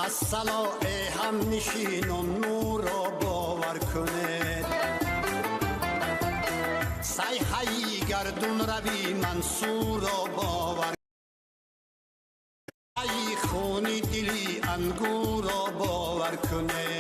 الصلا ای هم نشینان نور را باور کنید. صیحه گردون روی منصور را باور، ای خون دلی انگور را باور کنید.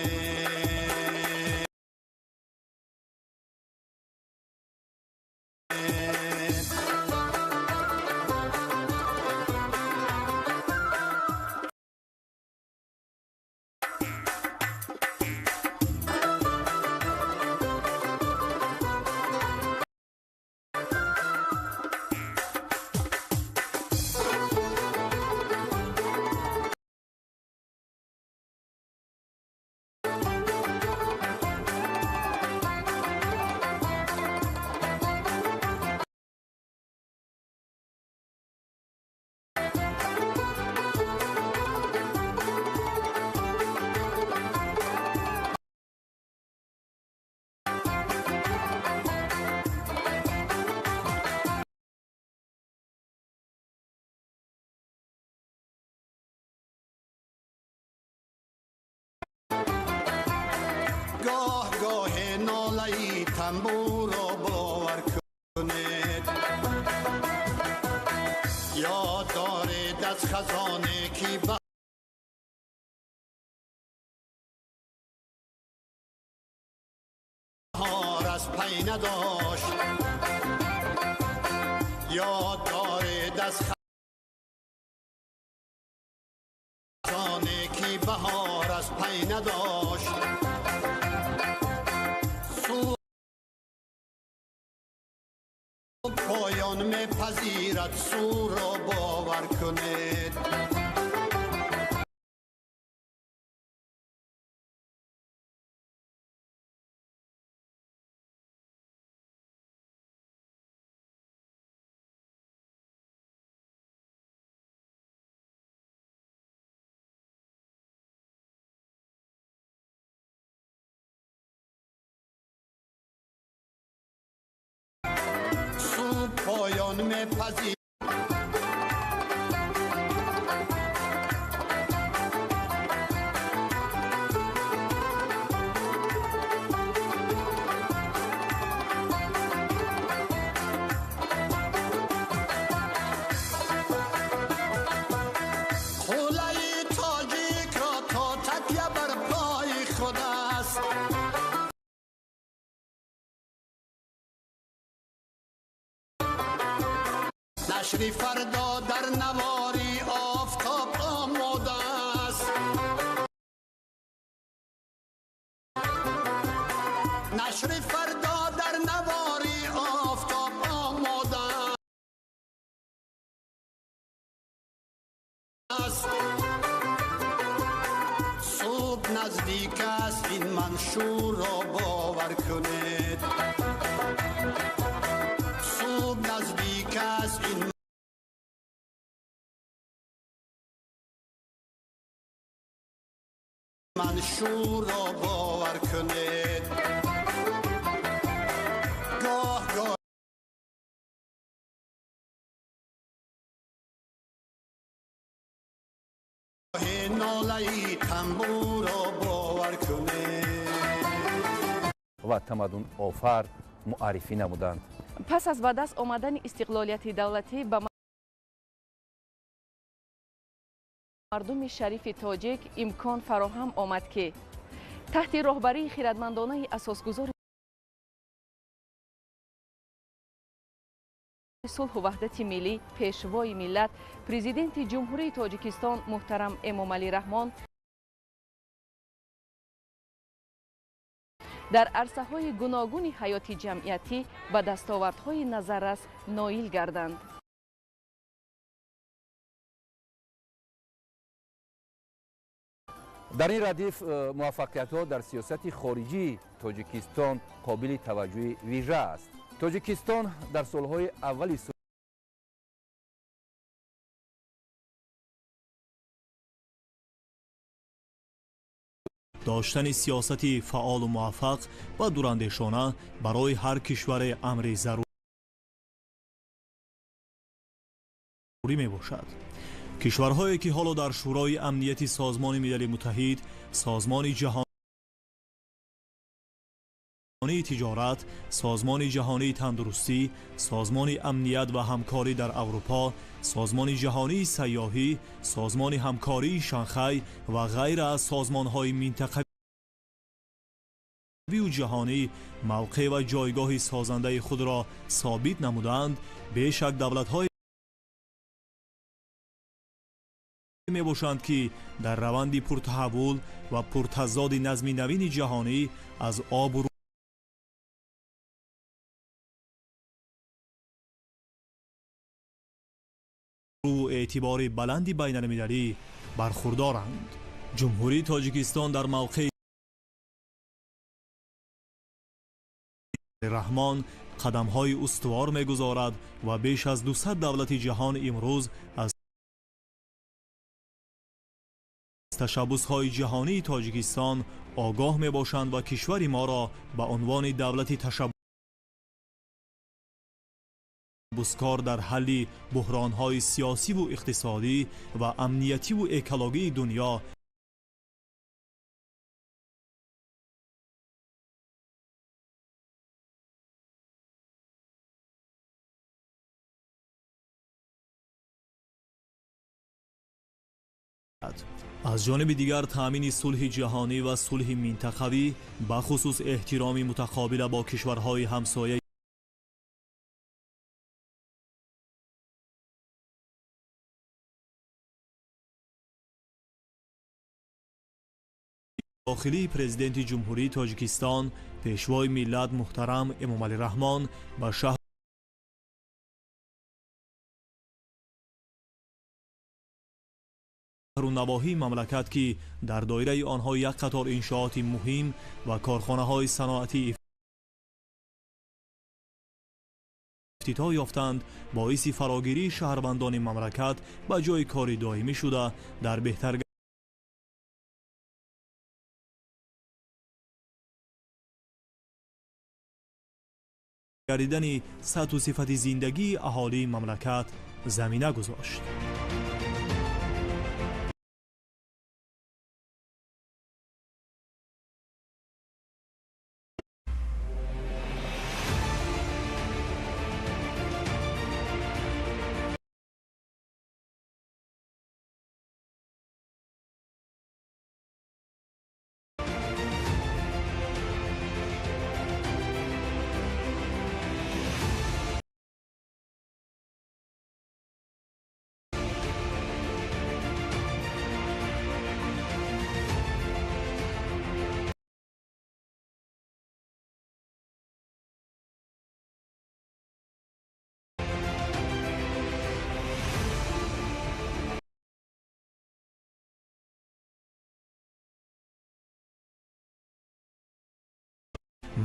گاه گاه ناله تنبور را باور کنید. یاد دارید از خزانه که بهار از پی نداشت. یاد دارید از خزانه که بهار از پی نداشت. پایان میپذیرد سور را باور کنید. پایان میپذیرد. قلعه تاجیک را تا تکیه بر پای خود است. نشری فردا در نواری آفتاب آماده است. نشری فردا در نواری آفتاب آماده است. صبح نزدیک است این منشور را باور کنید. صبح نزدیک است این منشور را باور کنید. گاه گاه ناله تنبور را باور کنید. و تمدن آفر معرفی نمودند. پس از به دست آمدن استقلالیت دولتی به مردم شریف تاجیک امکان فراهم آمد که تحت راهبری خردمندانه اساسگذار صلح و وحدت ملی، پیشوای ملت، پرزیدنت جمهوری تاجیکستان محترم امامعلی رحمان در عرصه‌های گوناگون حیات جمعیتی به دستاوردهای نظررس نایل گردند. در این ردیف موفقیت‌ها در سیاست خارجی تاجیکستان قابل توجه ویژه است. تاجیکستان در سالهای اول доштани сиёсати фаъолу муваффақ ва дурандешона барои ҳар кишваре амри зарурӣ мебошад. Кишварҳое ки ҳоло дар Шӯрои Амнияти Созмони Милали Муттаҳид, Созмони Ҷаҳонии Тиҷорат, Созмони Ҷаҳонии Тандурустӣ, Созмони Амният ва Ҳамкорӣ дар Аврупо, Созмони Ҷаҳонии Сайёҳӣ, Созмони Ҳамкории Шанхай ва ғайра аз созмонҳои минтақавию ҷаҳонӣ мавқеъ ва ҷойгоҳи созандаи худро собит намуданд, бешак давлатҳое мебошанд, ки дар раванди пуртаҳаввул ва пуртазоди назми навини ҷаҳонӣ аз обу рӯву эътибори баланди байналмилалӣ бархурдоранд. Ҷумҳурии Тоҷикистон дар мавқеи Раҳмон қадамҳои устувор мегузорад ва беш аз 200 давлати ҷаҳон имрӯз аз ташаббусҳои ҷаҳонии Тоҷикистон огоҳ мебошанд ва кишвари моро ба унвони давлати ташаббускор дар ҳалли буҳронҳои сиёсиву иқтисодӣ ва амниятиву экологии дунё аз ҷониби дигар таъмини сулҳи ҷаҳонӣ ва сулҳи минтақавӣ, бахусус эҳтироми мутақобила бо кишварҳои ҳамсояи дохилии Президенти Ҷумҳурии Тоҷикистон, Пешвои миллат муҳтарам Эмомалӣ Раҳмон ба шаҳру навоҳии мамлакат, ки дар доираи онҳо як қатор иншооти муҳим ва корхонаҳои саноатӣ ифтитоҳ ёфтанд, боиси фарогирии шаҳрвандони мамлакат ба ҷои кори доимӣ шуда, дар беҳтар гардидани сатҳу сифати зиндагии аҳолии мамлакат замина гузошт.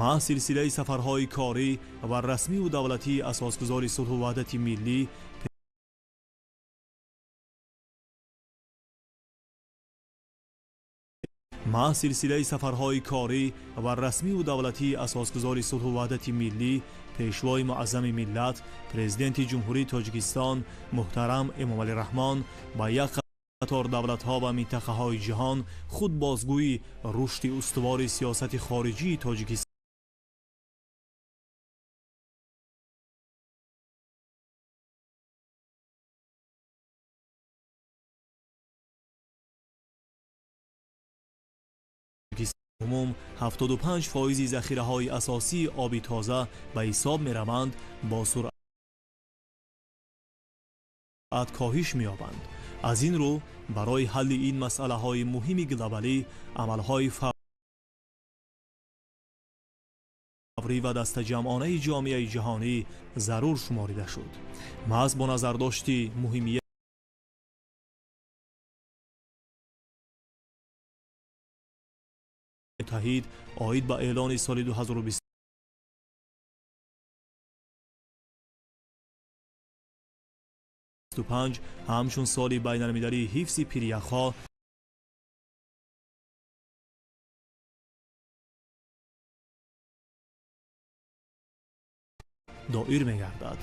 Маҳз силсилаи сафарҳои корӣ ва расмиву давлатии асосгузори сулҳу ваҳдати миллӣ, маҳз силсилаи сафарҳои корӣ ва расмиву давлатии асосгузори сулҳу ваҳдати миллӣ, Пешвои муаззами миллат, Президенти Ҷумҳурии Тоҷикистон муҳтарам Эмомалӣ Раҳмон ба як қатор давлатҳо ва минтақаҳои ҷаҳон худ бозгӯи рушди устувори сиёсати хориҷии Тоҷикистон умум 75% захираҳои асосии оби тоза ба ҳисоб мераванд, бо суръат коҳиш меёбанд. Аз ин рӯ барои ҳалли ин масъалаҳои муҳими глобалӣ амалҳои фаврӣ ва дастаҷамъонаи ҷомеаи ҷаҳонӣ зарур шуморида шуд. Маҳз бо назардошти муҳимияти муттаҳид оид ба эълони соли 2025 ҳамчун соли байналмилалии ҳифзи пиряхҳо доир мегардад.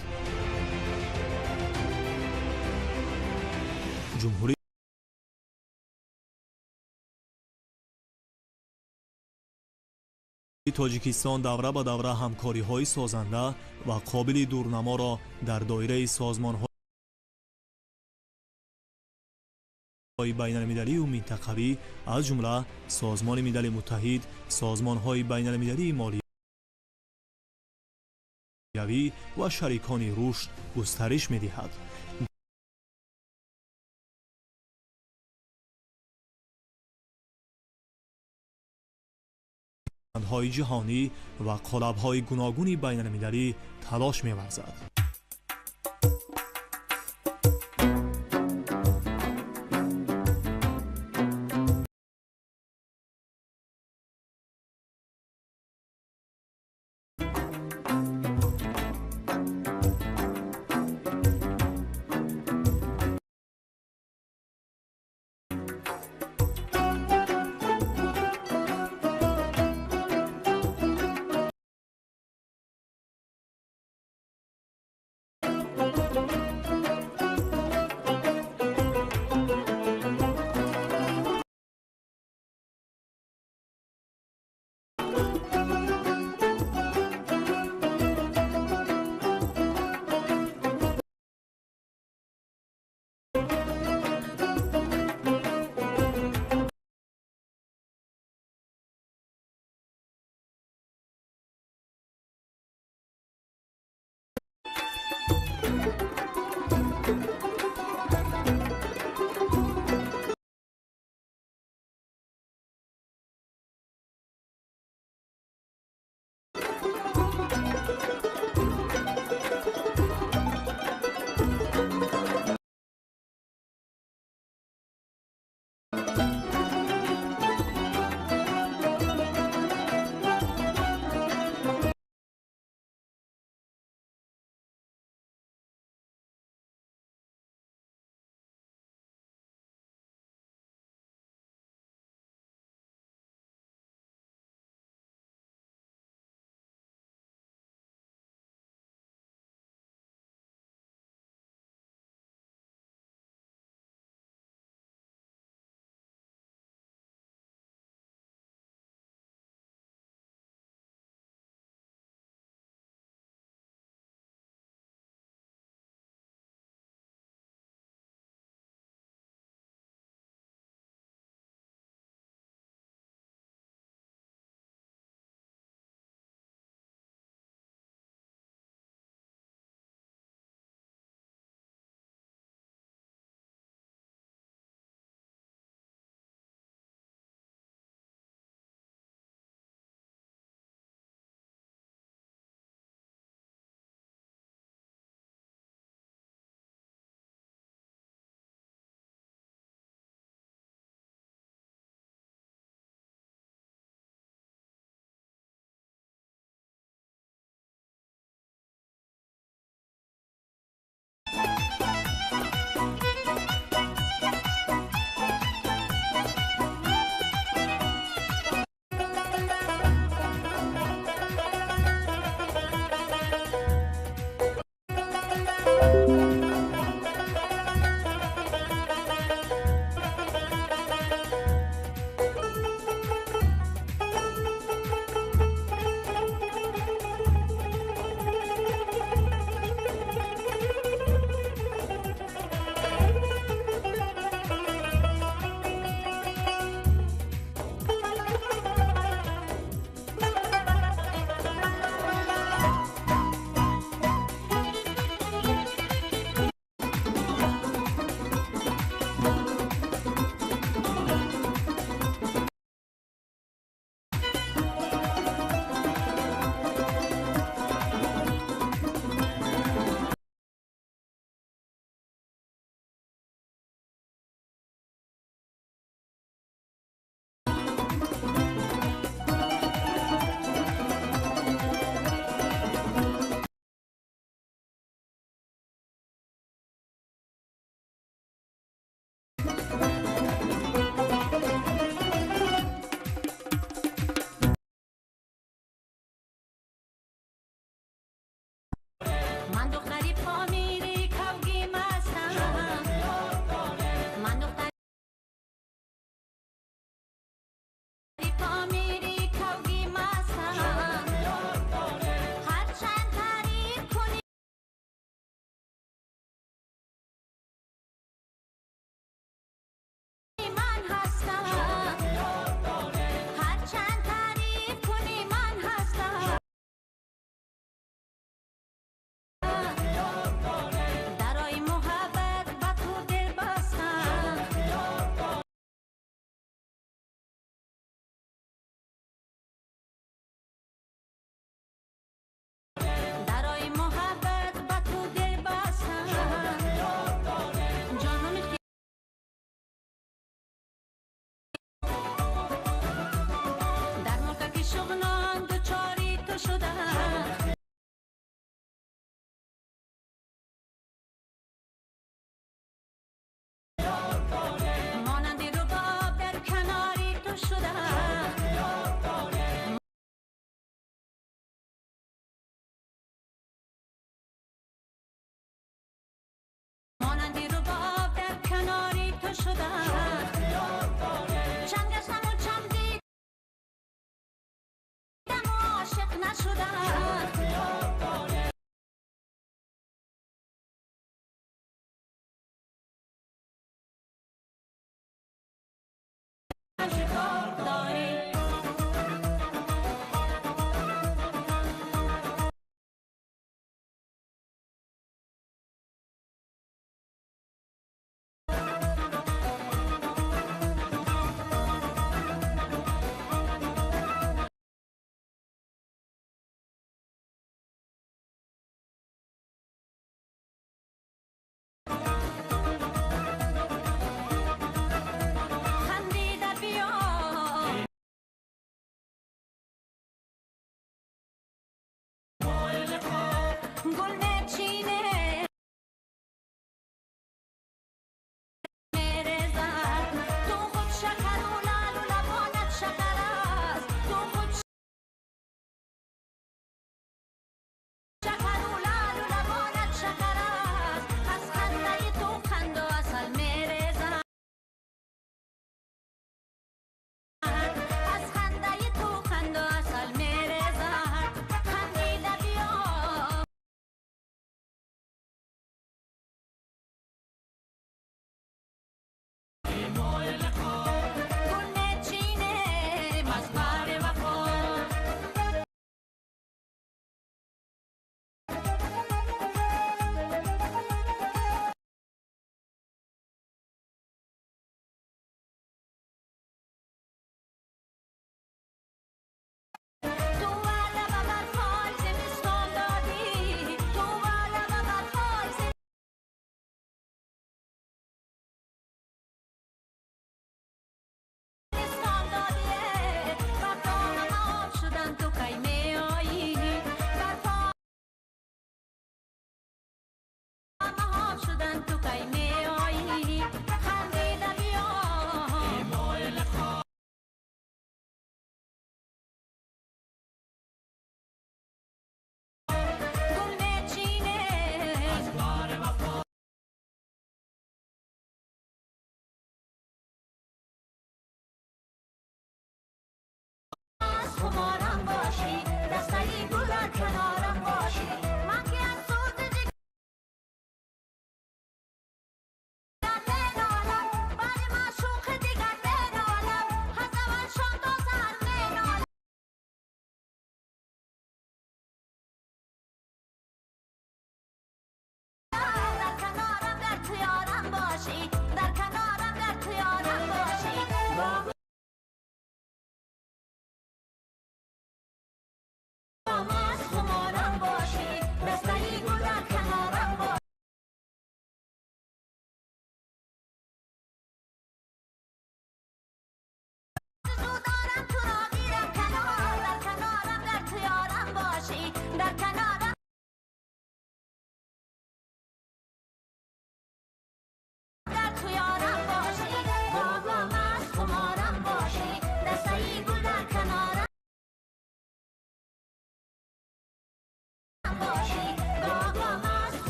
Ҷумҳурии Тоҷикистон давра ба давра ҳамкориҳои созанда ва қобили дурнаморо дар доираи созмонҳои байналмилалию минтақавӣ, аз ҷумла Созмони Милали Муттаҳид, созмонҳои байналмилалии молиявӣ ва шарикони рушд густариш медиҳад. Ҳои ҷаҳонӣ ва қолабҳои гуногуни байналмилалӣ талош меварзад.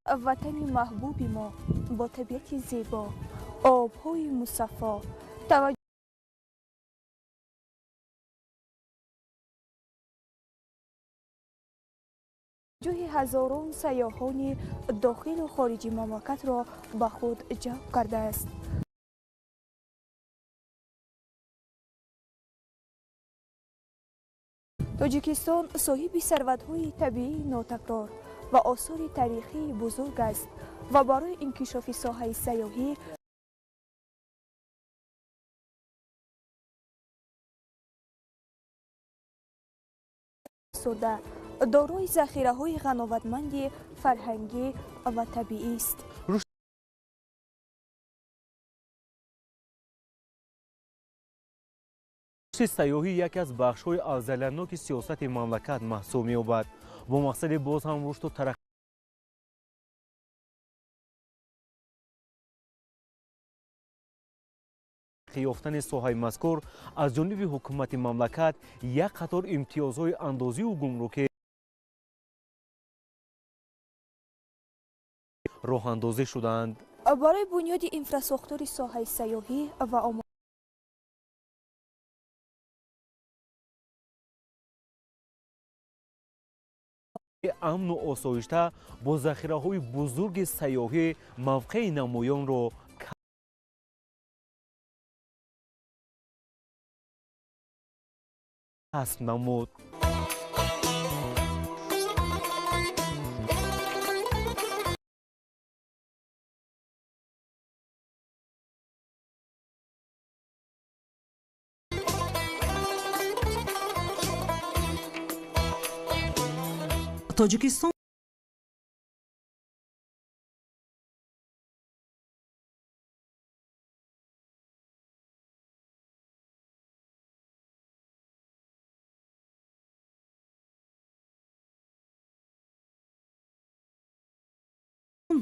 Ватани маҳбуби мо бо табиати зебо, обҳои мусаффо, таваҷҷӯҳи ҳазорон сайёҳони дохилу хориҷи мамлакатро ба худ ҷалб кардааст. Тоҷикистон соҳиби сарватҳои табиии нотакрор ва осори таърихии бузург аст ва барои инкишофи соҳаи сайёҳӣ сурда дорои захираҳои ғановатманди фарҳангӣ ва табиист. Рушди сайёҳӣ яке аз бахшҳои афзалиятноки сиёсати мамлакат маҳсуб меёбад. Бо мақсади боз ҳам рушду тараққӣ ёфтани соҳаи мазкур аз ҷониби ҳукумати мамлакат як қатор имтиёзҳои андозиву гумрукӣ роҳандозӣ шуданд. Барои бунёди инфрасохтори соҳаи сайёҳӣ ва амну осоишта бо захираҳои бузурги сайёҳӣ мавқеи намоёнро касб намуд. Тоҷикистон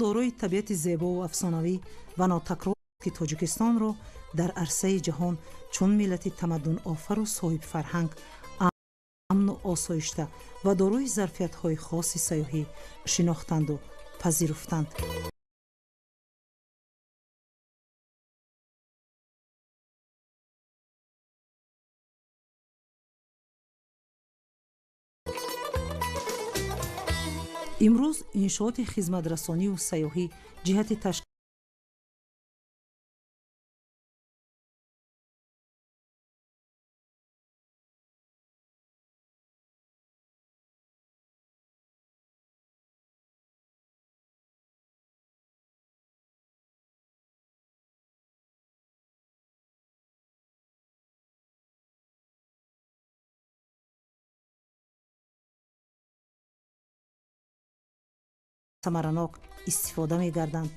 дорои табиати зебову афсонавӣ ва нотакрор, ки Тоҷикистонро дар арсаи ҷаҳон чун миллати тамаддунофару соҳибфарҳанг, амну осоишта ва дорои зарфиятҳои хоси сайёҳӣ шинохтанду пазируфтанд. Имрӯз иншооти хизматрасонию сайёҳӣ ҷиҳати ташкил самаранок истифода мегарданд.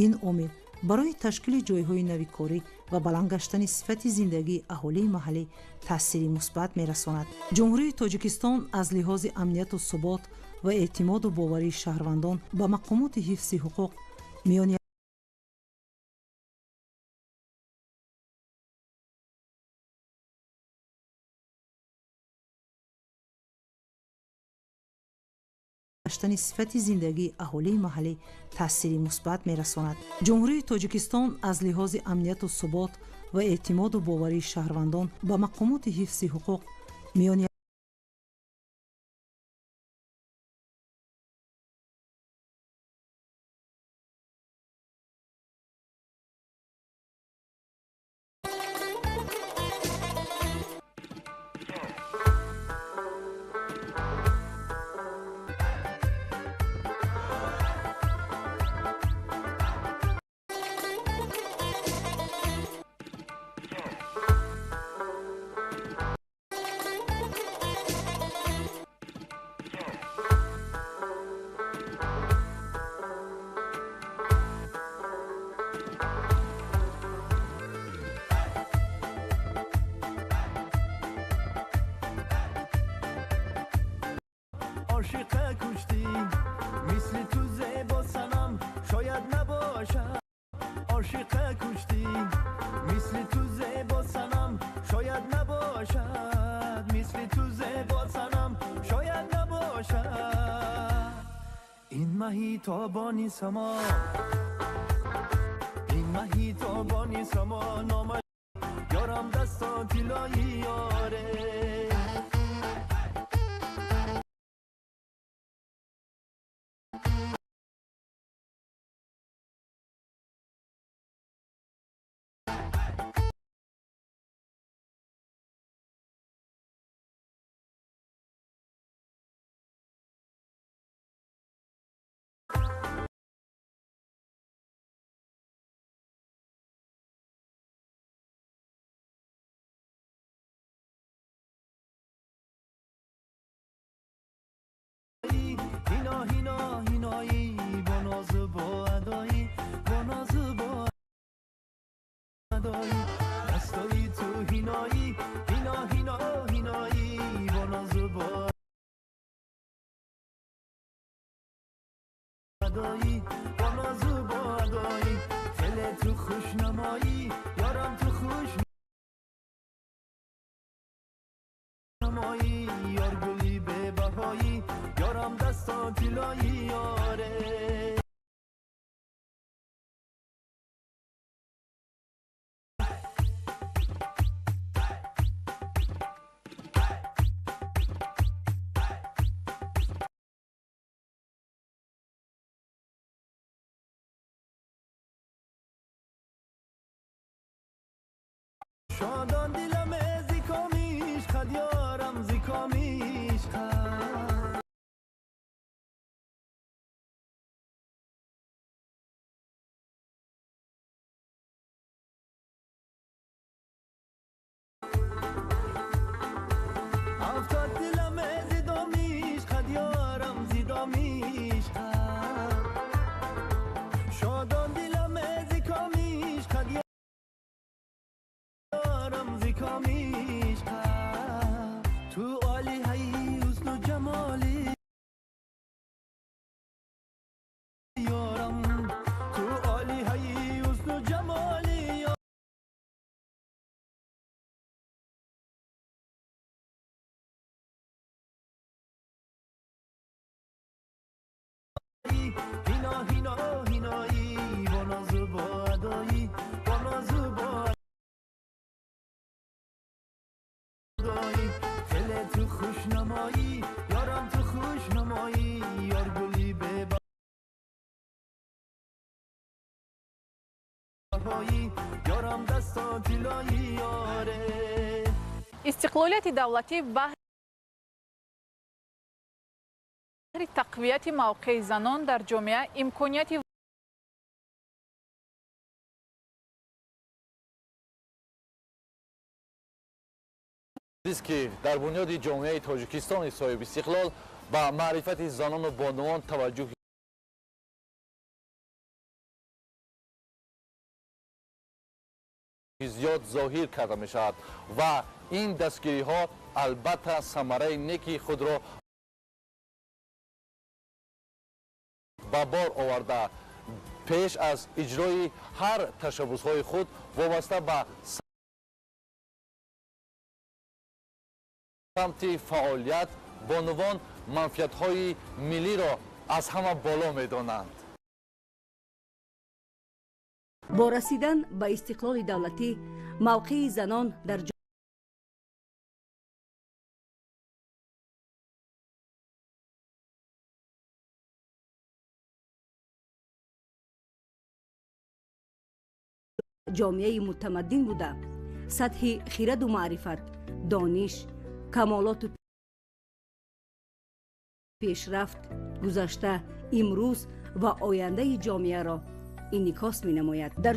Ин омил барои ташкили ҷойҳои нави корӣ ва баланд гаштани сифати зиндагии аҳолии маҳаллӣ таъсири мусбат мерасонад. Ҷумҳурии Тоҷикистон аз лиҳози амнияту субот ва эътимоду боварии шаҳрвандон ба мақомоти ҳифзи ҳуқуқ миёни гаштани сифати зиндагии аҳолии маҳаллӣ таъсири мусбат мерасонад. Ҷумҳурии Тоҷикистон аз лиҳози амнияту субот ва эътимоду боварии шаҳрвандон ба мақомоти ҳифзи ҳуқуқ миёни عاشق کشتی مثل تو زیبا صنم شاید نباشد. عاشق کشتی مثل تو زیبا صنم شاید نباشد. مثل تو زیبا صنم شاید نباشد. این مهی تابانی سما، این مهی تابانی سما، نام یارم دستا طلایی یاره. هینا هینا هینایی با ناز با ادایی، با ناز با ادایی، دستایی تو هینایی، هینا هینا هینایی با ناز با ادایی، با ناز با ادایی، خیلی تو خوش نمایی یارم تو خوش نمایی، یار گلی به بهایی یارم دستا طلایی یاره. شادان دلم زیکامیش خد یارم زیکامیش خد، افتاد دلم زیدامیش خد یارم زیدامیش خد، شادان دلم زیکامیش خد یارم زیکامیش خد، تو عالی هی حسن و جمالی یارم، تو عالی هی حسن و جمالی هینا هینا هینایی با ناز با ادایی، با ناز با ادایی، خیلی تو خوش نمایی یارم تو خوش نمایی، یار گلی به بهایی یارم دستا طلایی یاره. Истиқлолияти давлатӣ баҳри тақвияти мавқеи занон дар ҷомеа имконияти ки дар бунёди ҷомеаи Тоҷикистони соҳиби истиқлол ба маърифати занону бонувон таваҷҷӯҳи зиёд зоҳир карда мешавад ва ин дастгириҳо албатта самараи неки худро ба бор оварда, пеш аз иҷрои ҳар ташаббусҳои худ вобаста ба самти фаъолият бонувон манфиатҳои миллиро аз ҳама боло медонанд. Бо расидан ба истиқлоли давлатӣ мавқеи занон дар ҷомеаи мутамаддин буда, сатҳи хираду маърифат, дониш, камолоту пешрафт, гузашта, имрӯз ва ояндаи ҷомеаро инъикос менамояд. Дар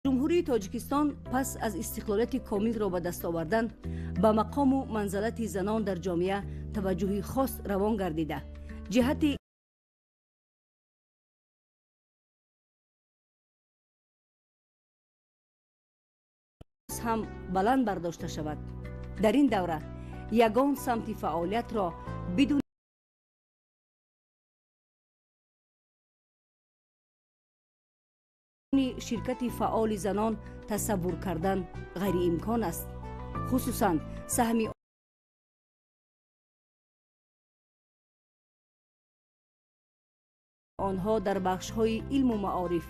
ҷумҳурии Тоҷикистон пас аз истиқлолияти комилро ба даст овардан ба мақому манзалати занон дар ҷомеа таваҷҷӯҳи хос равон гардида, ҷиҳати ҳам баланд бардошта шавад. Дар ин давра ягон самти фаъолиятро бидуни ширкати фаъоли занон тасаввур кардан ғайриимкон аст. Хусусан саҳми онҳо дар бахшҳои илму маориф,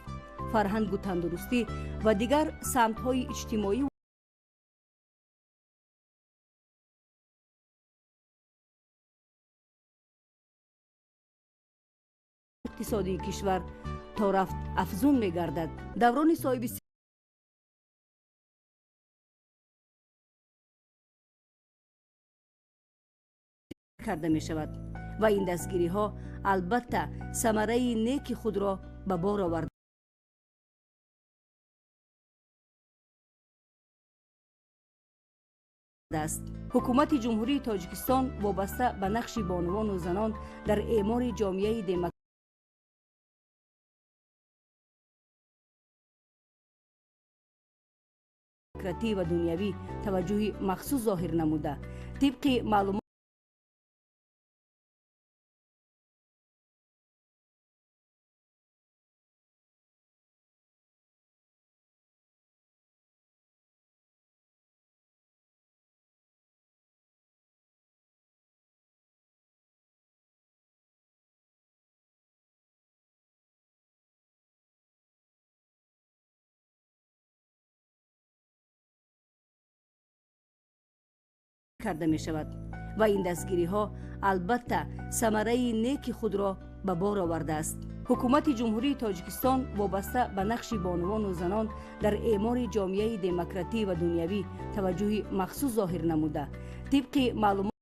фарҳангу тандурустӣ ва дигар самтҳои иҷтимоӣ иқтисодии кишвар то рафт афзун мегардад. Даврони соҳиби карда мешавад ва ин дастгириҳо албатта самараи неки худро ба бор овардааст. Ҳукумати Ҷумҳурии Тоҷикистон вобаста ба нақши бонувону занон дар эъмори ҷомеаи демократӣ ва дунявӣ таваҷҷӯҳи махсус зоҳир намуда, тибқи маълумот карда мешавад ва ин дастгириҳо албатта самараи неки худро ба бор овардааст. Ҳукумати Ҷумҳурии Тоҷикистон вобаста ба нақши бонувону занон дар эъмори ҷомеаи демократӣ ва дунявӣ таваҷҷӯҳи махсус зоҳир намуда, тибқи маълумот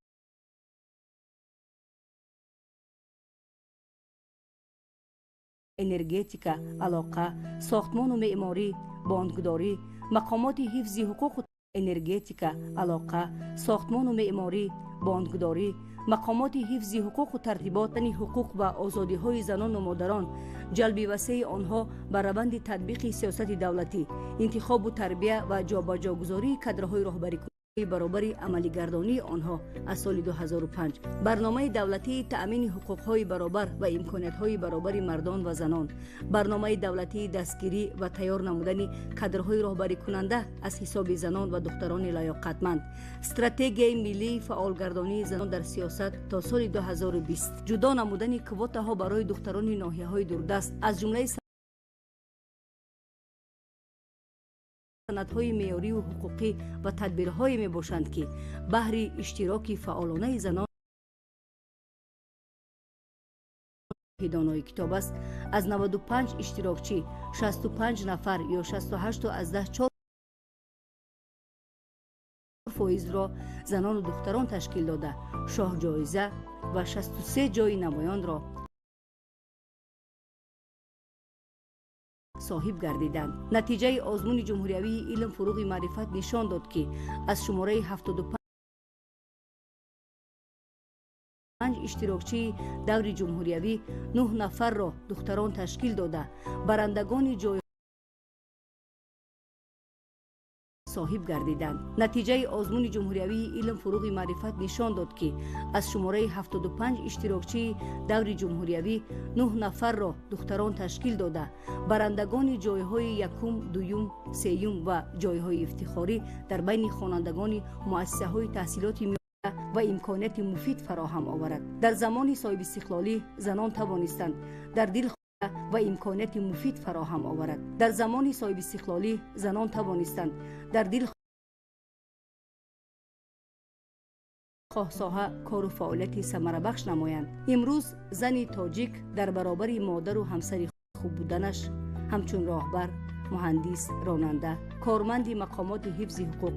энергетика, алоқа, сохтмону меъморӣ, бонкдорӣ, мақомоти ҳифзи ҳуқуқу энергетика, алоқа, сохтмону меъморӣ, бонкдорӣ, мақомоти ҳифзи ҳуқуқу тартиботани ҳуқуқ ва озодиҳои занону модарон, ҷалби васеи онҳо ба раванди татбиқи сиёсати давлатӣ, интихобу тарбия ва ҷобаҷогузории кадрҳои роҳбарӣ баробари амалигардонии онҳо аз соли 2005, барномаи давлатии таъмини ҳуқуқҳои баробар ва имкониятҳои баробари мардон ва занон, барномаи давлатии дастгирӣ ва тайёр намудани кадрҳои роҳбарикунанда аз ҳисоби занон ва духтарони лаёқатманд, стратегияи миллии фаъолгардонии занон дар сиёсат то соли 2020, ҷудо намудани квотаҳо барои духтарони ноҳияҳои дурдаст аз ҷумлаи санадҳои меъёриву ҳуқуқӣ ва тадбирҳое мебошанд, ки баҳри иштироки фаъолонаи занон донои китоб аст. Аз 95 иштирокчӣ 65 нафар ё 68,4 фоизро занону духтарон ташкил дода, шоҳҷоиза ва 63 ҷойи намоёнро соҳиб гардиданд. Натиҷаи озмуни ҷумҳуриявии илм фуруғи маърифат нишон дод, ки аз шумораи 75 иштирокчии даври ҷумҳуриявӣ 9 нафарро духтарон ташкил дода, барандагони ҷой соҳиб гардиданд. Натиҷаи озмуни ҷумҳуриявии илм фуруғи маърифат нишон дод, ки аз шумораи 75 иштирокчии даври ҷумҳуриявӣ 9 нафарро духтарон ташкил дода, барандагони ҷойҳои якум, дуюм, сеюм ва ҷойҳои ифтихорӣ дар байни хонандагони муассисаҳои таҳсилоти миёна ва имконияти муфид фароҳам оварад. Дар замони соҳибистиқлолӣ занон тавонистанд дар дил ва имконияти муфид фароҳам оварад. Дар замони соҳибистиқлолӣ занон тавонистанд дар дил хоҳ соҳа кору фаъолияти самарабахш намоянд. Имрӯз зани тоҷик дар баробари модару ҳамсари хуб буданаш ҳамчун роҳбар, муҳандис, ронанда, корманди мақомоти ҳифзи ҳуқуқ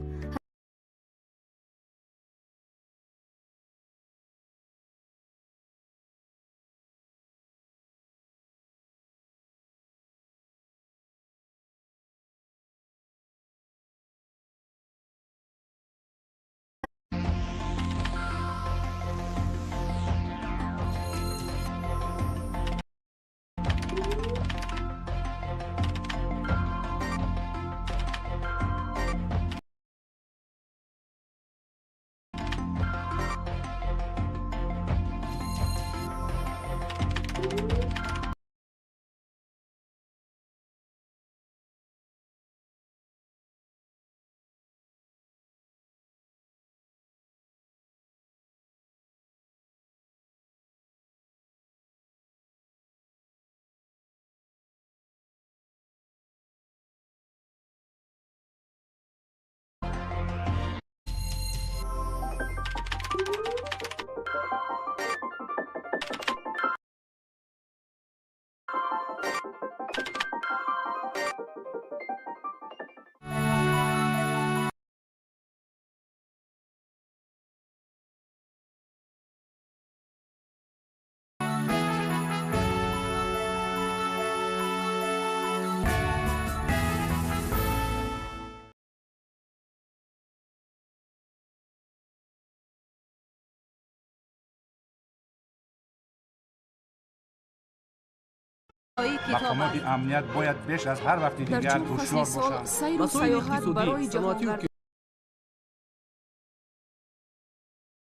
Мақомоти амният бояд беш аз ҳар вақти дигар ҳушёр бошанд. Сайру саёҳат барои ҷаҳонгард,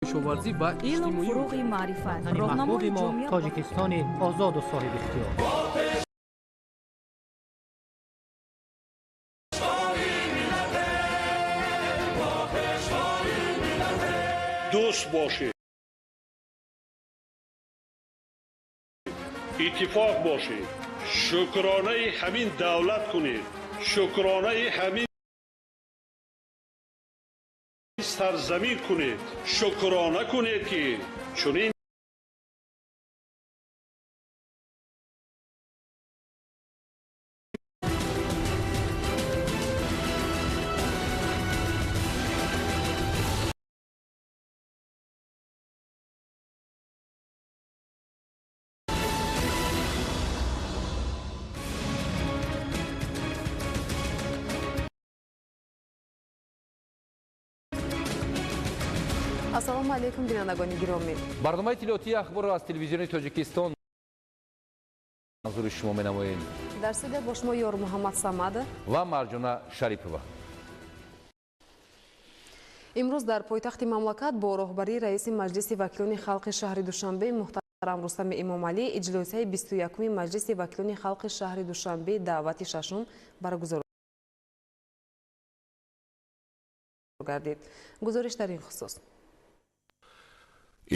кишоварзӣ ва илм, фурӯғи маърифат, роҳнамои мо ҷомеа. Тоҷикистони озоду соҳибихтиёр. Дӯст бошед, иттифоқ бошед, шукронаи ҳамин давлат кунед, шукронаи ҳамин сарзамин кунед, шукрона кунед, ки чунин Ассалому алайкум, бинандагони гиромӣ. Барномаи иттилоотии ахборро аз телевизиони Тоҷикистон манзури шумо менамоем. Дар студия бо шумо Ёр Муҳаммад Самадов ва Марҷона Шарипова. Имрӯз дар пойтахти мамлакат бо роҳбарии раиси Маҷлиси вакилони халқи шаҳри Душанбе муҳтарам Рустами Эмомалӣ иҷлосияи 21-уми Маҷлиси вакилони халқи шаҳри Душанбе даъвати шашум баргузор гардид. Гузориш дар ин хусус.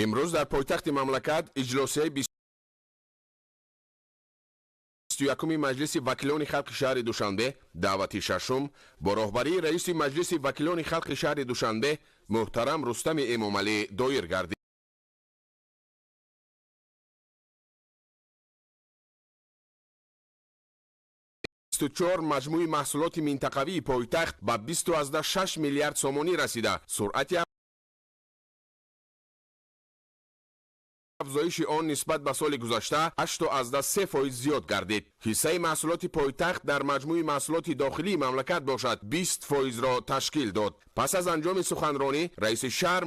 Имрӯз дар пойтахти мамлакат иҷлосияи 21-уми Маҷлиси вакилони халқи шаҳри Душанбе даъвати шашум бо роҳбарии раиси Маҷлиси вакилони халқи шаҳри Душанбе муҳтарам Рустами Эмомалӣ доир гардид. 24 маҷмӯи маҳсулоти минтақавии пойтахт ба 26 миллиард сомонӣ расида, суръати афзоиши он нисбат ба соли гузашта 8,3% зиёд гардид. Ҳиссаи маҳсулоти пойтахт дар маҷмӯи маҳсулоти дохилии мамлакат бошад 20 фоизро ташкил дод. Пас аз анҷоми суханронӣ раиси шаҳр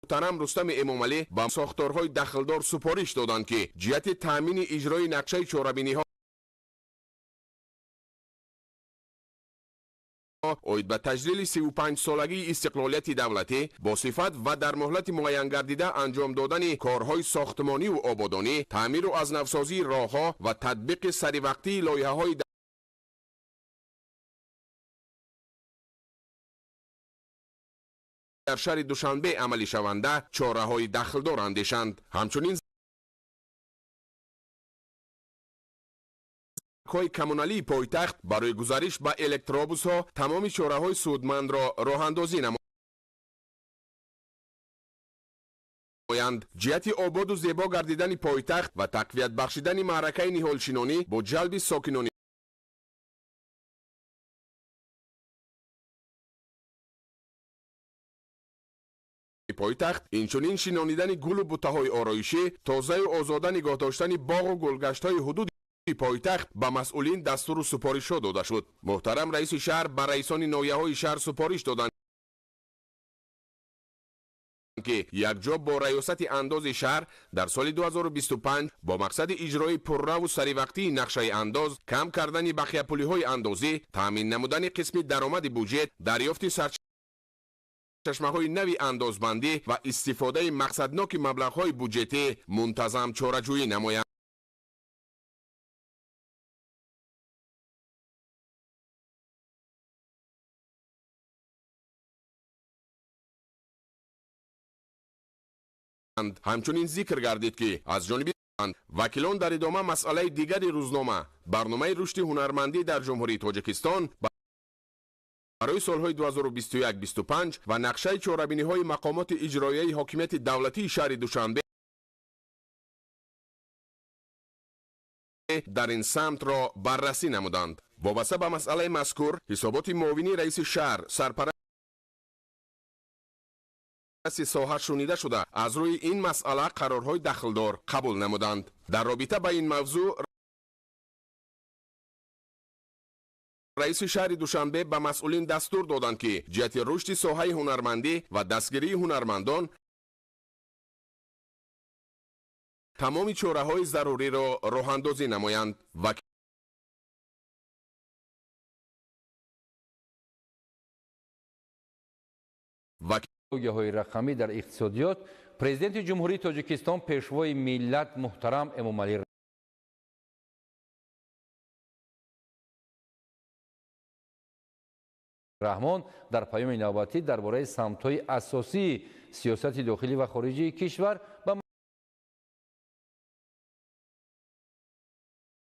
муҳтарам Рустами Эмомалӣ ба сохторҳои дахлдор супориш доданд, ки ҷиҳати таъмини иҷрои нақшаи чорабиниҳо оид ба таҷлили 35-солагии истиқлолияти давлатӣ бо сифат ва дар муҳлати муайянгардида анҷом додани корҳои сохтмониву ободонӣ, таъмиру аз навсозии роҳҳо ва татбиқи саривақтии лоиҳаҳои дар шаҳри Душанбе амалишаванда чораҳои дахлдор андешанд. Ҳамчунин ҳои коммуналии пойтахт барои гузариш ба электробусҳо тамоми чораҳои судмандро роҳандозӣ намоянд. Ҷиҳати ободу зебо гардидани пойтахт ва тақвият бахшидани маъракаи ниҳолшинонӣ бо ҷалби сокинони пойтахт, инчунин шинонидани гулу буттаҳои ороишӣ, тозаю озода нигоҳ доштани боғу гулгаштҳои ҳудуди пойтахт ба масъулин дастуру супоришҳо дода шуд. Муҳтарам раиси шаҳр ба раисони ноҳияҳои шаҳр супориш доданд, ки якҷо бо раёсати андози шаҳр дар соли 2025 бо мақсади иҷрои пурраву саривақтии нақшаи андоз, кам кардани бақияпулиҳои андозӣ, таъмин намудани қисми даромади буҷет, дарёфти сарчашмаҳои нави андозбандӣ ва истифодаи мақсадноки маблағҳои буҷетӣ мунтазам чораҷӯӣ намоянд. Ҳамчунин зикр гардид, ки аз ҷониби вакилон дар идома масъалаи дигари рӯзнома, барномаи рушди ҳунармандӣ дар Ҷумҳурии Тоҷикистон барои солҳои 2021-25 ва нақшаи чорабиниҳои мақомоти иҷроияи ҳокимияти давлатии шаҳри Душанбе дар ин самтро баррасӣ намуданд. Вобаста ба масъалаи мазкур ҳисоботи муовини раиси шаҳр, сарпарасти соҳа шунида шуда, аз рӯи ин масъала қарорҳои дахлдор қабул намуданд. Дар робита ба ин мавзӯъ раиси шаҳри Душанбе ба масъулин дастур доданд, ки ҷиҳати рушди соҳаи ҳунармандӣ ва дастгирии ҳунармандон Тамоми чораҳои заруриро роҳандозӣ намоянд. Технологияҳои рақамӣ дар иқтисодиёт Президенти Ҷумҳурии Тоҷикистон, Пешвои миллат муҳтарам Эмомалӣ Раҳмон дар паёми навбатӣ дар бораи самтҳои асосии сиёсати дохилӣ ва хориҷии кишвар ба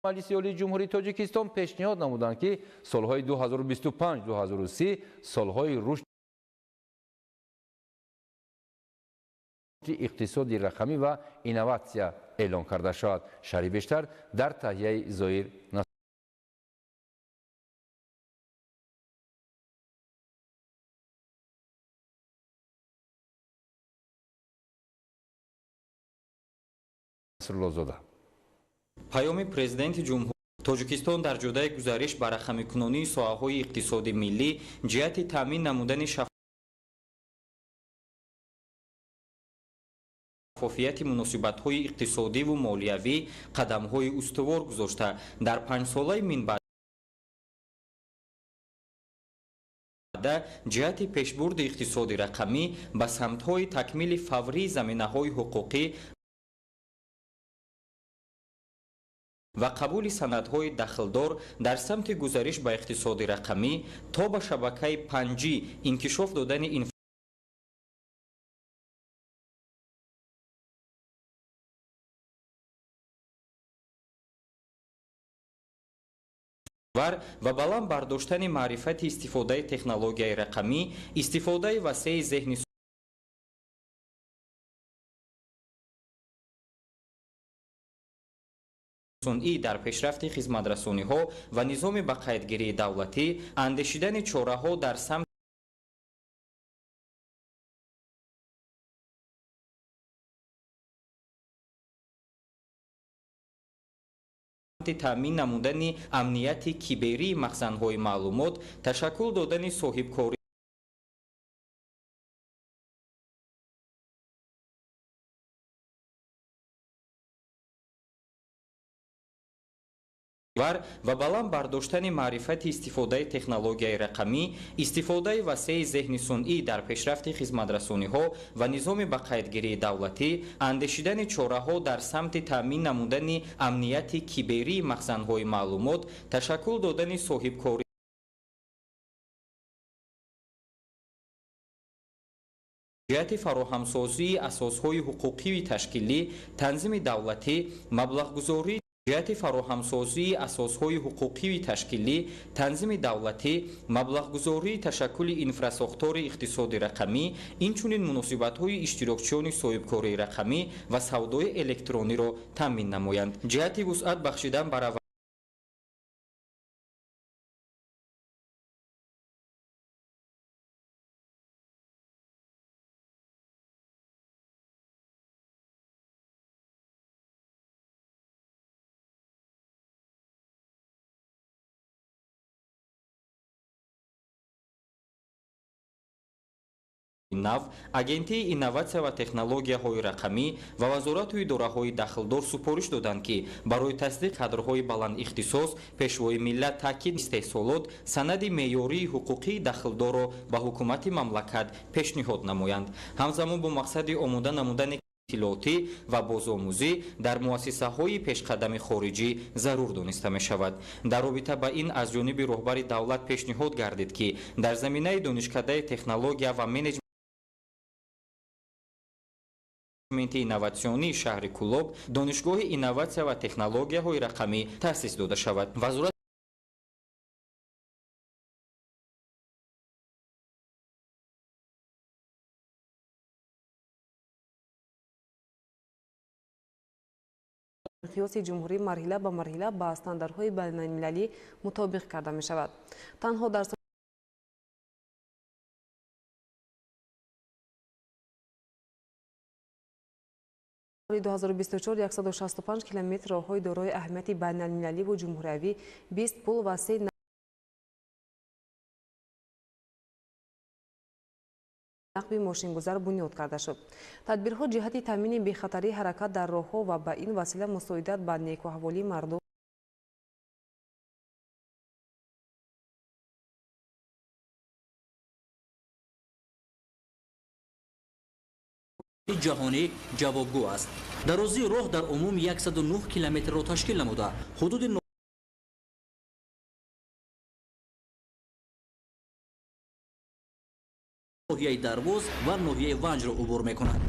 Маҷлиси Олии Ҷумҳурии Тоҷикистон пешниҳод намуданд, ки солҳои 2025-2030 солҳои рушди иқтисоди рақамӣ ва инноватсия эълон карда шавад. Шарҳи бештар дар таҳияи Зоир Насруллозода. Паёми Президенти Ҷумҳур. Тоҷикистон дар ҷодаи гузариш ба рақамикунонии соҳаҳои иқтисоди миллӣ ҷиҳати таъмин намудани шаффофияти муносибатҳои иқтисодиву молиявӣ қадамҳои устувор гузошта, дар панҷсолаи минбаъда ҷиҳати пешбурди иқтисоди рақамӣ ба самтҳои такмили фаврии заминаҳои ҳуқуқӣ ва қабули санадҳои дахлдор дар самти гузариш ба иқтисоди рақамӣ то ба шабакаи 5G инкишоф додани ва баланд бардоштани маърифати истифодаи технологияи рақамӣ, истифодаи васеи зеҳни сунъӣ дар пешрафти хизматрасониҳо ва низоми ба қайдгирии давлатӣ, андешидани чораҳо дар самти таъмин намудани амнияти киберии махзанҳои маълумот, ташаккул додани соҳибкорӣ ва баланд бардоштани маърифати истифодаи технологияи рақамӣ, истифодаи васеи зеҳни сунъӣ дар пешрафти хизматрасониҳо ва низоми ба қайдгирии давлатӣ, андешидани чораҳо дар самти таъмин намудани амнияти киберии махзанҳои маълумот, ташаккул додани соҳибкорӣ ҷиҳати фароҳамсозии асосҳои ҳуқуқии ташкилӣ, танзими давлатӣ, маблағгузорӣ ҷиҳати фароҳамсозии асосҳои ҳуқуқии ташкилӣ, танзими давлатӣ, маблағгузории ташаккули инфрасохтори иқтисоди рақамӣ, инчунин муносибатҳои иштирокчиёни соҳибкории рақамӣ ва савдои электрониро таъмин намоянд. Ҷиҳати вусъат бахшидан ба нав, Агентии инноватсия ва технологияҳои рақамӣ ва вазорату идораҳои дахлдор супориш доданд, ки барои тасдиқ кадрҳои баландихтисос Пешвои миллат таъкид истеҳсолот санади меъёрии ҳуқуқии дахлдорро ба ҳукумати мамлакат пешниҳод намоянд. Ҳамзамон бо мақсади омода намудани иттилоотӣ ва бозомӯзӣ дар муассисаҳои пешқадами хориҷӣ зарур дониста мешавад. Дар робита ба ин аз ҷониби роҳбари давлат пешниҳод гардид, ки дар заминаи донишкадаи технология ва менеҷменти инноватсионии шаҳри Кӯлоб донишгоҳи инноватсия ва технологияҳои рақамӣ таъсис дода шавад. Вазорати миқёси ҷумҳурӣ марҳила ба марҳила ба стандартҳои байналмилалӣ мутобиқ карда мешавад. Танҳо дар соли 2024 165 километр роҳҳои дорои аҳамияти байналмилаливу ҷумҳуриявӣ, 20 пул ва 3 Нақби мошингузар бунёд карда шуд. Тадбирҳо ҷиҳати таъмини бехатарии ҳаракат дар роҳҳо ва ба ин васила мусоидат ба некуаҳволии мардум ҷаҳонӣ ҷавобгӯ аст. Дарозии роҳ дар умум 109 километрро ташкил намуда, ҳудуди ноҳияи Дарвоз ва ноҳияи Ванҷро убур мекунад.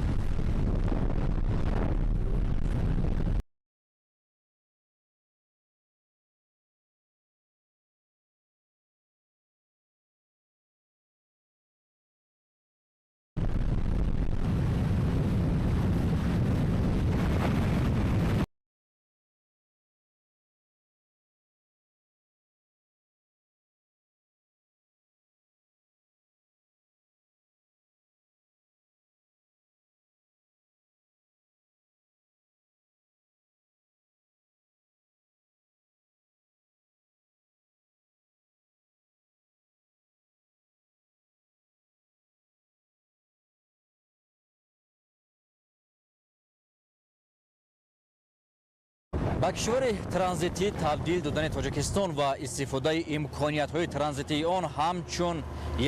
Ба кишвари транзитӣ табдил додани Тоҷикистон ва истифодаи имкониятҳои транзитии он ҳамчун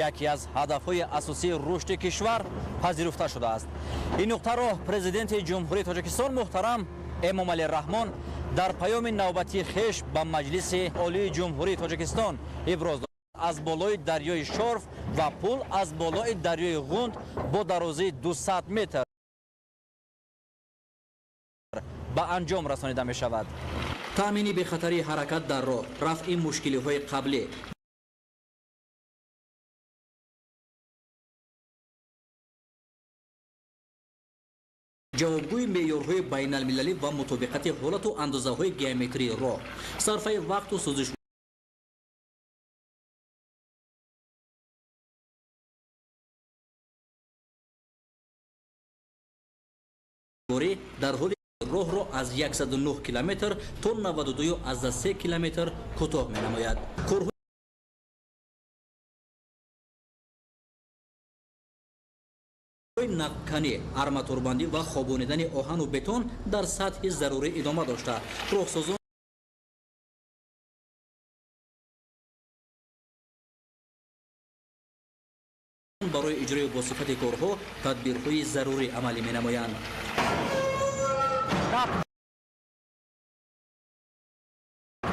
яке аз ҳадафҳои асосии рушди кишвар пазируфта шудааст. Ин нуқтаро Президенти Ҷумҳурии Тоҷикистон муҳтарам Эмомалӣ Раҳмон дар паёми навбатии хеш ба Маҷлиси Олии Ҷумҳурии Тоҷикистон иброз дошт. Аз болои дарёи Шорф ва пул аз болои дарёи Ғунд бо дарозии 200 метр ба анҷом расонида мешавад. Таъмини бехатарии ҳаракат дар роҳ, рафъи мушкилиҳои қаблӣ, ҷавобгӯи меъёрҳои байналмилалӣ ва мутобиқати ҳолату андозаҳои геометрии роҳ, сарфаи вақту сӯзишворӣ дар ҳоли роҳро аз 109 километр то 92,3 километр кӯтоҳ менамояд. Корҳои нақбканӣ, арматурбандӣ ва хобонидани оҳану бетон дар сатҳи зарурӣ идома дошта, роҳсозон барои иҷрои босифати корҳо тадбирҳои зарурӣ амалӣ менамоянд.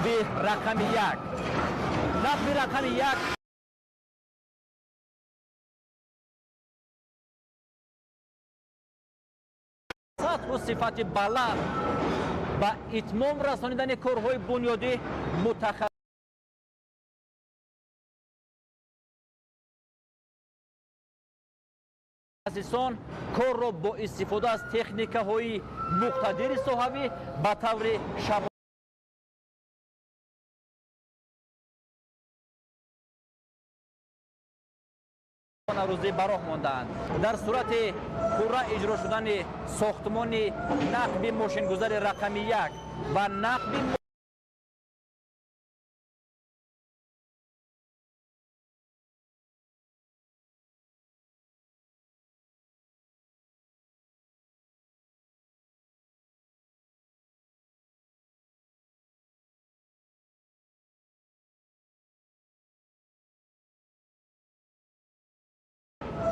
Нақби рақами як. Нақби рақами як сатҳу сифати баланд ба итмом расонидани корҳои бунёдӣ мутахассисон корро бо истифода аз техникаҳои муқтадири соҳавӣ ба таври шабонарӯзӣ ба роҳ мондаанд. Дар сурати пурра иҷро шудани сохтмони нақби мошингузари рақами як ва нақби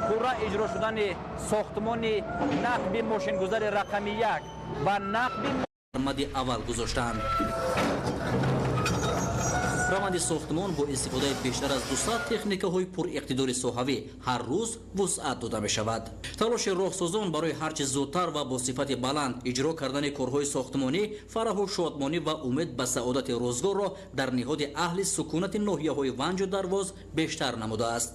пурра иҷро шудани сохтмони нақби мошингузари рақами як ва нақби мади аввал гузоштаанд. Раванди сохтмон бо истифодаи бештар аз 200 техникаҳои пуриқтидори соҳавӣ ҳар рӯз вусъат дода мешавад. Талоши роҳсозон барои ҳарчи зудтар ва бо сифати баланд иҷро кардани корҳои сохтмонӣ фараҳу шодмонӣ ва умед ба саодати рӯзгорро дар ниҳоди аҳли сукунати ноҳияҳои Ванҷу Дарвоз бештар намудааст.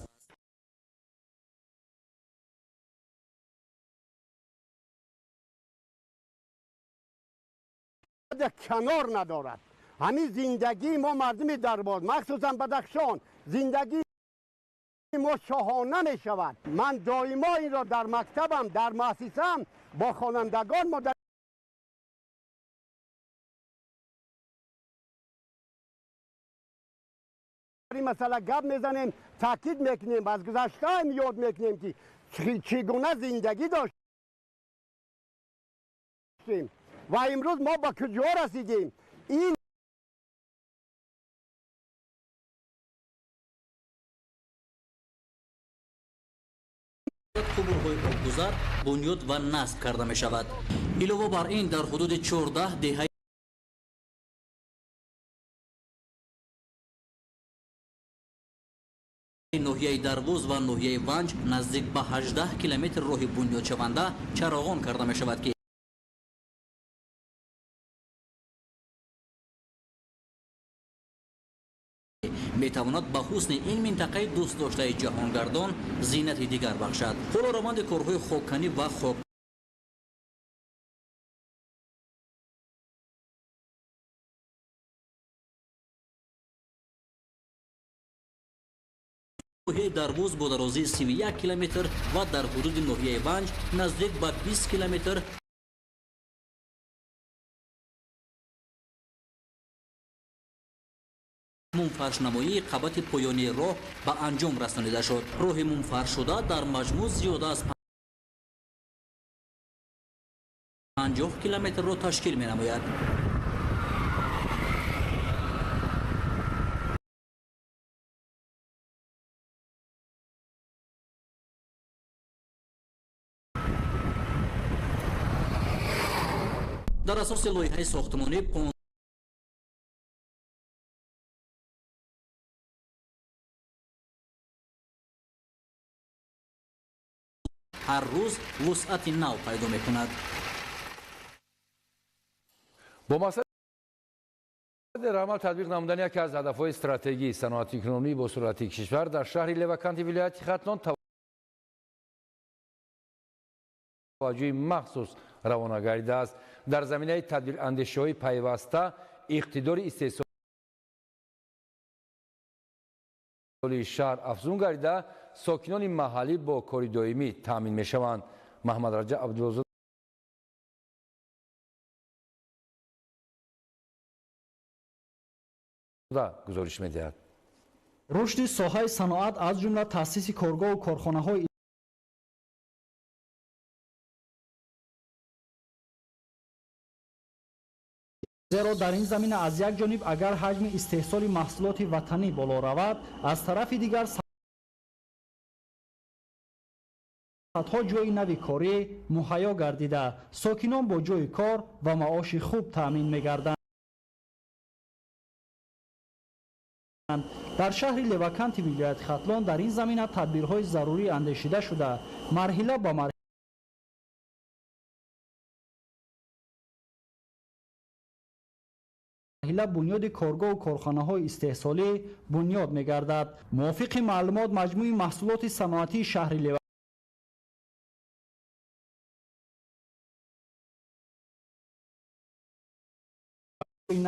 Канор надорад. Ҳамин зиндагии мо мардуми Дарвоз, махсусан Бадахшон, зиндагии мо шоҳона мешавад. Ман доимо инро дар мактабам, дар муассисаам бо хонандагон мо дар ин масъала гап мезанем, таъкид мекунем, аз гузаштаам ёд мекунем, ки چگونه زندگی داشتیم و امروز ما با کجا رسیدیم. این қубурҳои обгузар бунёд ва насб карда мешавад. Илова бар ин, дар ҳудуди 14 деҳаи ноҳияи Дарвоз ва ноҳияи Ванҷ наздик ба 18 километр роҳи бунёдшаванда чароғон карда мешавад, ки метавонад ба ҳусни ин минтақаи дӯстдоштаи ҷаҳонгардон зинати дигар бахшад. Ҳоло раванди корҳои хокканӣ ва хок ноҳияи Дарвоз бо дарозии 31 километр ва дар ҳудуди ноҳияи Ванҷ наздик ба 20 километр мумфаршнамоии қабати поёнии роҳ ба анҷом расонида шуд. Роҳи мумфаршшуда дар маҷмӯъ зиёда аз 50 километрро ташкил менамояд. Дар асоси лоиҳаи сохтмонӣ ҳар рӯз вусъати нав пайдо мекунад. Бо мақсади дар амал татбиқ намудани яке аз ҳадафҳои стратегии саноати экономӣ бо суръати кишвар дар шаҳри Леваканти вилояти Хатлон таваҷҷӯҳи махсус равона гардидааст. Дар заминаи тадбирандешиҳои пайваста иқтидори истеҳсоли шаҳр афзун гардида, сокинони маҳаллӣ бо кори доимӣ таъмин мешаванд. Маҳмад Раҷаб Абдуллозода гузориш медиҳад. Рушди соҳаи саноат, аз ҷумла таъсиси коргоҳу корхонаҳои зеро дар ин замина аз як ҷониб агар ҳаҷми истеҳсоли маҳсулоти ватанӣ боло равад, аз тарафи дигар садҳо ҷойи нави корӣ муҳайё гардида, сокинон бо ҷойи кор ва маоши хуб таъмин мегарданд. Дар шаҳри Леваканти вилояти Хатлон дар ин замина тадбирҳои зарурӣ андешида шуда, марҳила ба марҳила бунёди коргоҳу корхонаҳои истеҳсолӣ бунёд мегардад. Мувофиқи маълумот, маҷмӯи маҳсулоти саноатии шаҳри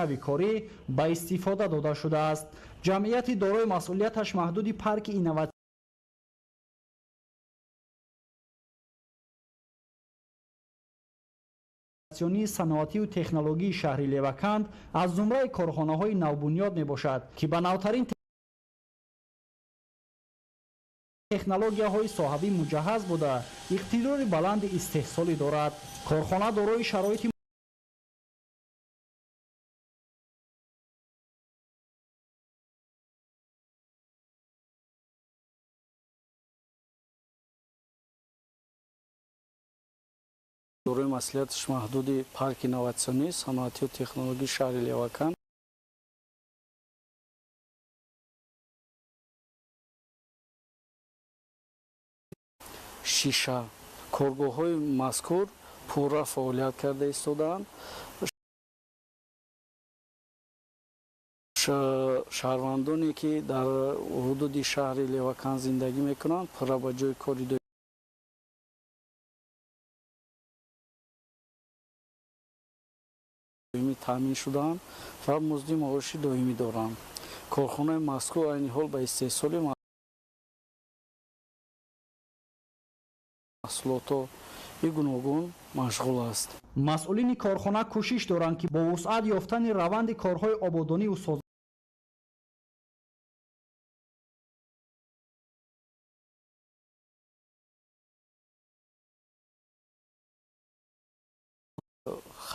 нави корӣ ба истифода дода шудааст. Ҷамъияти дорои масъулияташ маҳдуди парки инноватсионии саноатию технологии шаҳри Леваканд аз зумраи корхонаҳои навбунёд мебошад, ки ба навтарин технологияҳои соҳавӣ муҷаҳҳаз буда, иқтидори баланди истеҳсолӣ дорад. Корхона дорои шароити дорои масъулияташ маҳдуди парки инноватсионии саноатию технологии шаҳри Леваканд шиша. Коргоҳҳои мазкур пурра фаъолият карда истодаанд. Шаҳрвандоне ки дар ҳудуди шаҳри Леваканд зиндагӣ мекунанд, пурра ба ҷои кори доимӣ таъмин шудаанд ва музди маоши доимӣ доранд. Корхонаи мазкур айни ҳол ба истеҳсоли маҳсулотҳои гуногун машғул аст. Масъулини корхона кӯшиш доранд, ки бо вусъат ёфтани раванди корҳои ободониву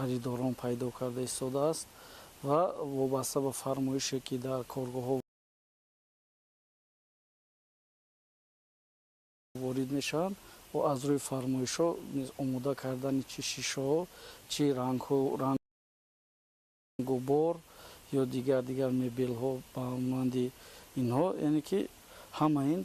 Харидорон пайдо карда истодааст ва вобаста ба фармоише, ки дар коргоҳҳо ворид мешаванд ва аз рӯи фармоишҳо низ омода кардани чи шишаҳо, чи рангҳо, рангубор ё дигар мебелҳо ба монанди инҳо, яъне ки ҳама ин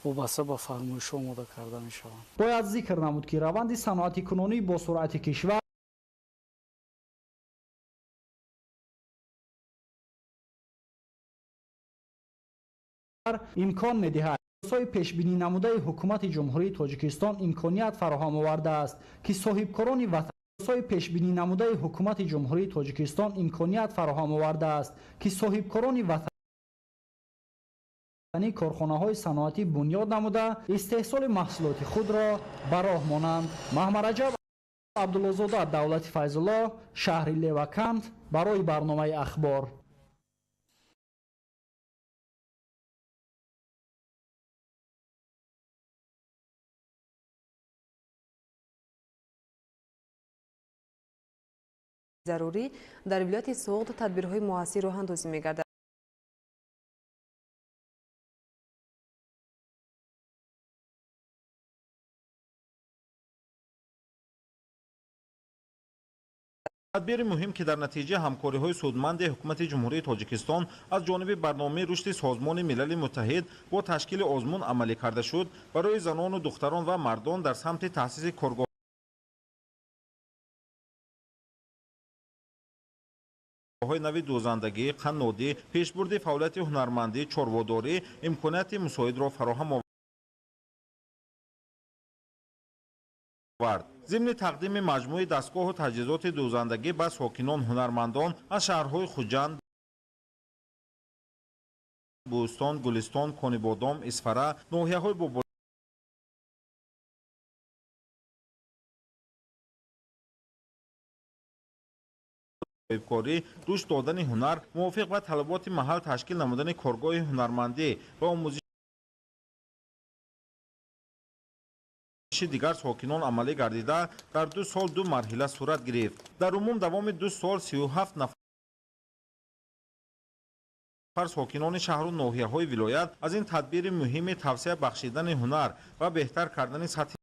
вобаста ба фармоишҳо омода карда мешаванд. Бояд зикр намуд, ки раванди саноатикунонӣ бо суръати кишвар имкон медиҳад. Сиёсатҳои пешбинӣ намудаи ҳукумати Ҷумҳурии Тоҷикистон имконият фароҳам овардааст, ки соҳибкорони ватанҳои пешбинӣ намудаи ҳукумати Ҷумҳурии Тоҷикистон имконият фароҳам овардааст, ки соҳибкорони ватанӣ корхонаҳои саноатӣ бунёд намуда, истеҳсоли маҳсулоти худро ба роҳ монанд. Маҳмараҷаб Абдуллозода, Давлати Файзулло, шаҳри Левакант, барои барномаи Ахбор. Зарурӣ дар вилояти Суғд тадбирҳои муассир роҳандозӣ мегардад. Тадбири муҳим, ки дар натиҷаи ҳамкориҳои судманди ҳукумати Ҷумҳурии Тоҷикистон аз ҷониби барномаи рушди Созмони Милали Муттаҳид бо ташкили озмун амалӣ карда шуд, барои занону духтарон ва мардон дар самти таъсиси коргоҳҳои нави дӯзандагӣ, қаннодӣ, пешбурди фаъолияти ҳунармандӣ, чорводорӣ имконияти мусоидро фароҳам овард. Зимни тақдими маҷмӯи дастгоҳу таҷҳизоти дӯзандагӣ ба сокинон, ҳунармандон аз шаҳрҳои Хуҷанд, Бӯстон, Гулистон, Конибодом, Исфара, ноҳияҳои Бобоибкорӣ, рушд додани ҳунар мувофиқ ба талаботи маҳал, ташкил намудани коргоҳи ҳунармандӣ ва омӯзиши дигар сокинон амалӣ гардида, дар 2 сол 2 марҳила сурат гирифт. Дар умум давоми 2 сол 37 нафар сокинони шаҳру ноҳияҳои вилоят аз ин тадбири муҳими тавсия бахшидани ҳунар ва беҳтар кардани сатҳи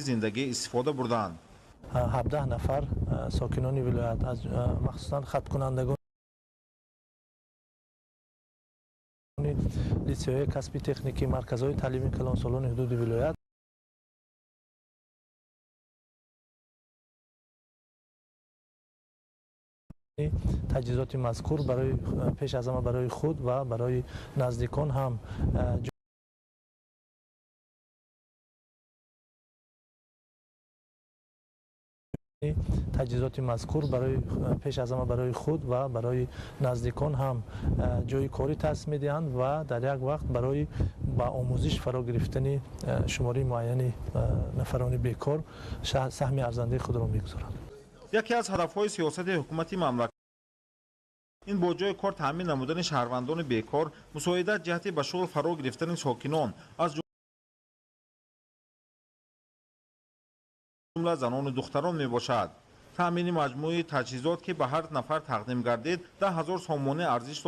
зиндагӣ истифода бурданд. 17 нафар сокинони вилоят, махсусан хаткунандагони литсейҳои касби техникӣ, марказҳои таълими калонсолони ҳудуди вилоят таҷҳизоти мазкур барои пеш аз ҳама барои худ ва барои наздикон ҳам таҷҳизоти мазкур барои пеш аз ҳама барои худ ва барои наздикон ҳам ҷойи корӣ таъсис медиҳанд ва дар як вақт барои ба омӯзиш фаро гирифтани шумораи муайяни нафарони бекор саҳми арзандаи худро мегузоранд. Яке аз ҳадафҳои сиёсати ҳукумати мамлакат ин бо ҷойи кор таъмин намудани шаҳрвандони бекор, мусоидат ҷиҳати ба шуғл фаро гирифтани сокинон, аз ҷумла занону духтарон мебошад. Таъмини маҷмӯи таҷҳизот, ки ба ҳар нафар тақдим гардид, 10 000 сомонӣ арзиш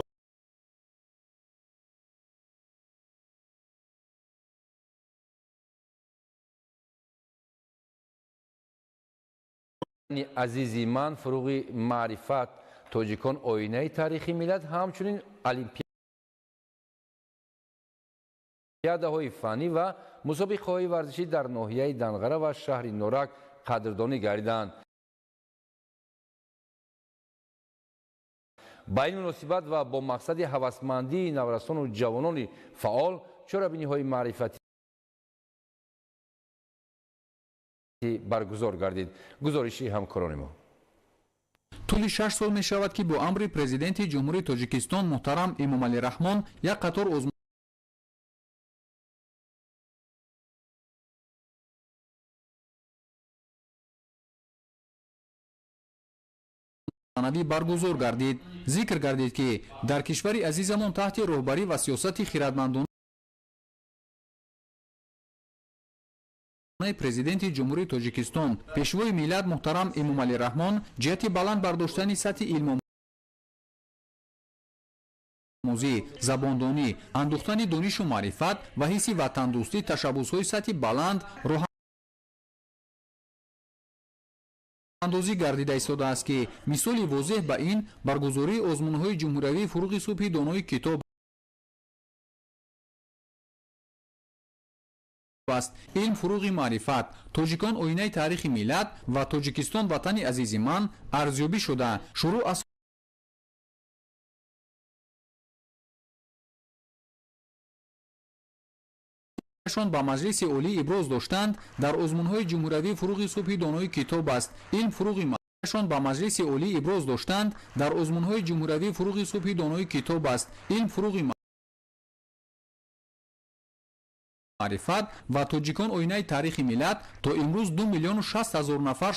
Азизи ман, фуруғи маърифат, тоҷикон оинаи таърихи миллат, ҳамчунин олимпиадаҳои фаннӣ ва мусобиқаҳои варзишӣ дар ноҳияи Данғара ва шаҳри Норак қадрдонӣ гардиданд. Ба ин муносибат ва бо мақсади ҳавасмандии наврасону ҷавонони фаъол чорабиниҳои маърифатӣ баргузор гардид. Гузориши ҳамкорони мо. Тӯли 6 сол мешавад, ки бо амри Президенти Ҷумҳурии Тоҷикистон муҳтарам Эмомалӣ Раҳмон як қатор озмунавӣ баргузор гардид. Зикр гардид, ки дар кишвари азизамон таҳти роҳбарӣ ва сиёсати хирадмандонаи Президенти Ҷумҳурии Тоҷикистон, Пешвои миллат муҳтарам Эмомалӣ Раҳмон ҷиҳати баланд бардоштани сатҳи илмомӯзӣ, забондонӣ, андӯхтани донишу маърифат ва ҳисси ватандӯстӣ ташаббусҳои сатҳи баланд роҳандозӣ гардида истодааст, ки мисоли возеҳ ба ин баргузории озмунҳои ҷумҳуриявии «Фуруғи субҳи донои китоб аст», «Илм фуруғи маърифат», «Тоҷикон оинаи таърихи миллат» ва «Тоҷикистон ватани азизи ман» арзёбӣ шуда, шурӯъ аз шон ба Маҷлиси Олӣ иброз доштанд. Дар озмунҳои ҷумҳуриявии «Фуруғи субҳи донои китоб аст», «Илм фуруғи шон ба Маҷлиси Олӣ иброз доштанд. Дар озмунҳои ҷумҳуриявии «Фуруғи субҳи донои китоб аст», «Илм фуруғи маърифат» ва «Тоҷикон оинаи таърихи миллат» то имрӯз 2 060 000 нафар